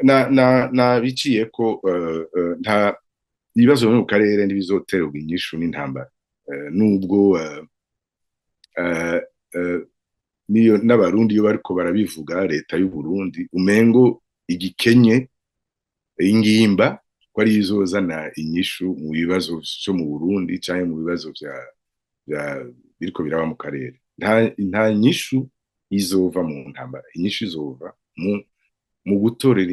Na biciye ko nta ibibazo byo mu karere ntibizoterwa inyishu n'intambara, nubwo niyo n'Abarundi iyo bariko barabivuga, leta y'u Burundi umengo igikenye ingimba ko ari izozana inyishu mu bibazo vyo mu Burundi canke mu bibazo vya biriko biraba mu karere. Nta nyishu izova mu ntambara, inyishu izova mu gutorera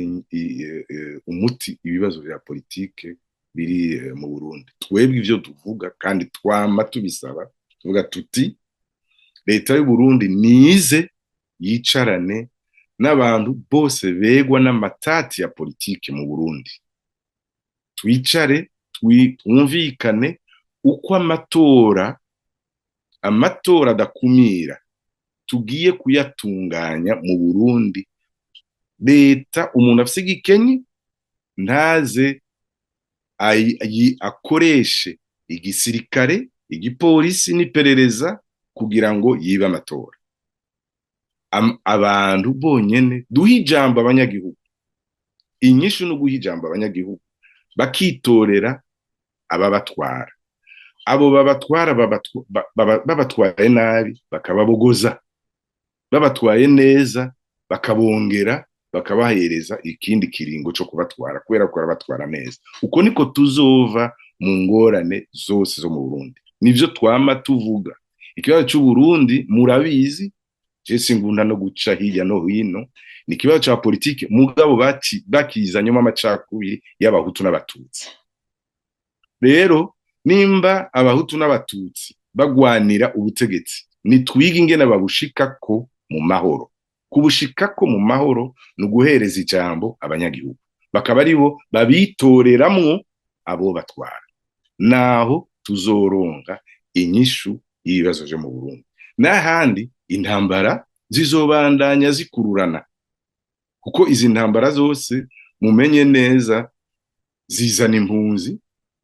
umuti ibibazo vya politike biri mu Burundi. Twebwe ivyo tuvuga kandi twama tubisaba, tuvuga tuti leta y'u Burundi nize yicarane n'abantu bose begwa n'amatati ya politike mu Burundi, twicare, twumvikane uko amatora adakumira tugiye kuyatunganya mu Burundi. Leta, umuntu afise igikenye ntaze akoreshe igisirikare, igipolisi n'iperereza kugira ngo yibe amatora. Abantu bonyene, duhe ijambo abanyagihugu. Inyishu no guha ijambo abanyagihugu bakitorera ababatwara. Abo babatwara babatwaye nabi bakababogoza, babatwaye neza bakabongera bakabahereza ikindi kiringo co kubatwara kubera ko barabatwara neza. Uko niko tuzova mu ngorane zose zo mu Burundi. Nivyo twama tuvuga. Ikibazo c'u Burundi murabizi, je singunda no guca hirya no hino, ni ikibazo ca politike, mugabo bakizanyemo amacakubiri y'Abahutu n'Abatutsi. Rero nimba Abahutu n'Abatutsi bagwanira ubutegetsi, nitwige ingene babushikako mu mahoro. Kubushikako mu mahoro ni uguhereza ijambo abanyagihugu, bakaba aribo babitoreramwo abo batwara. Naho tuzoronka inyishu y'ibibazo vyo mu Burundi. N'ahandi intambara zizobandanya zikururana, kuko izi ntambara zose, mumenye neza, zizana impunzi,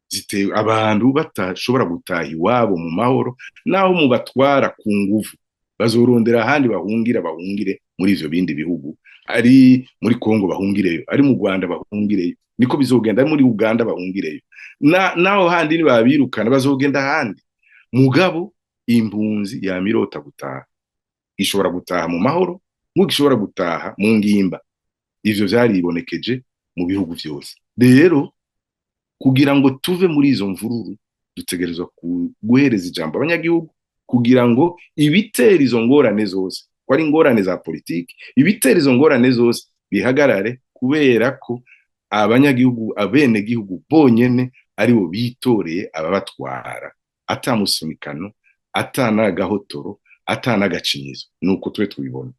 zitewe abantu batashobora gutaha iwabo mu mahoro. Naho mubatwara ku nguvu, bazorondera ahandi bahungira, bahungire muri ivyo bindi bihugu, ari muri Kongo bahungireyo, ari mu Rwanda bahungireyo, niko bizogenda, ari muri Uganda bahungireyo, naho handi nibabirukana bazogenda ahandi. Mugabo impunzi yamirota gutaha, ishobora gutaha mu mahoro nk'uko ishobora gutaha mu ngimba. Ivyo vyaribonekeje mu bihugu vyose. Rero kugira ngo tuve muri izo mvururu, dutegerezwa guhereza ijambo abanyagihugu, kugira ngo ibitera izo ngorane zose, ko ari ingorane za politiki, ibitera izo ngorane zose bihagarare, kubera ko abanyagihugu, abenegihugu bonyene aribo bitoreye ababatwara, ata musunikano, ata n'agahotoro, ata n'agacinyizo. Nuko twe tubibona.